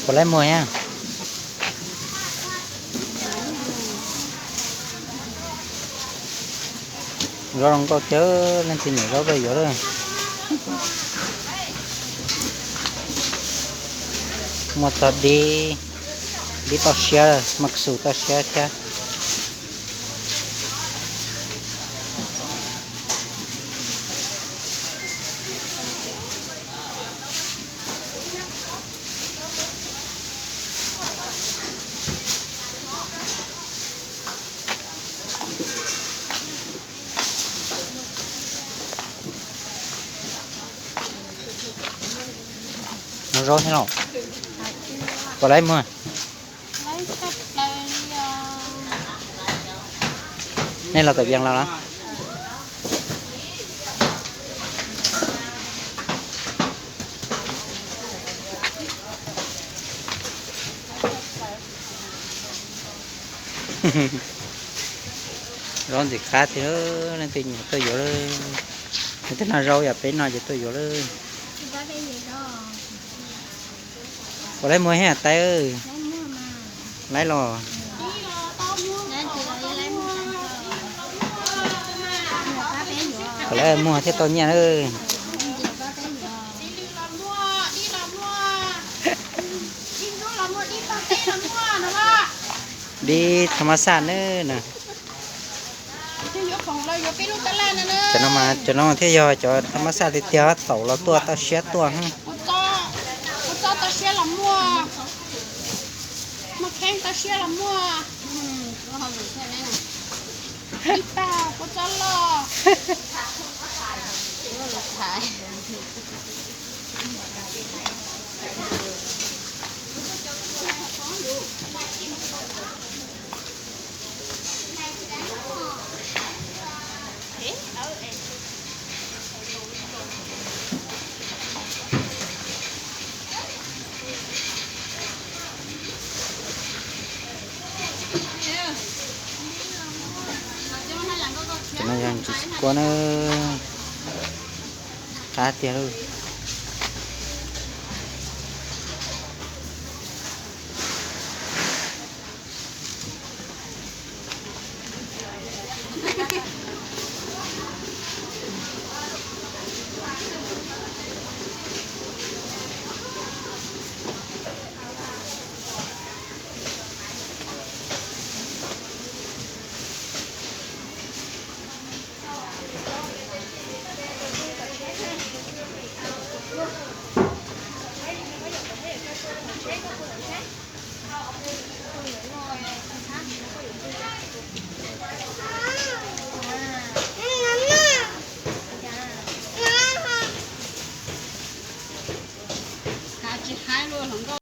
Puas laib muag thiab? Zaub zoo nkauj thiab, leej twg nyiam zaub tuaj yuav lawm. Muaj txog dib, dib toj siab, mas xus toj siab thiab. Zaub thiab los? Puas laib muag? Nej los tom Vias los los? Zaub ntxim qab thiab, leej twg nyiam tuaj yuav lawm. Leej twg noj zaub yam peb no ces tuaj yuav lawm. Puas laib muag thiab Taib? Laib los? Puas laib muag thiaj tau nyiaj lawm. Dib thab mab xaj nawb. Cov no mas cov no thiaj yog cov thab mab xaj tiag tiag, taum los tuaj, toj siab tuaj. Toj siab los muaj, muaj kheeb toj siab los muaj. Ib tag puas txob loj. Cov no yog ntsis txiv kua na, qab tiag lauj.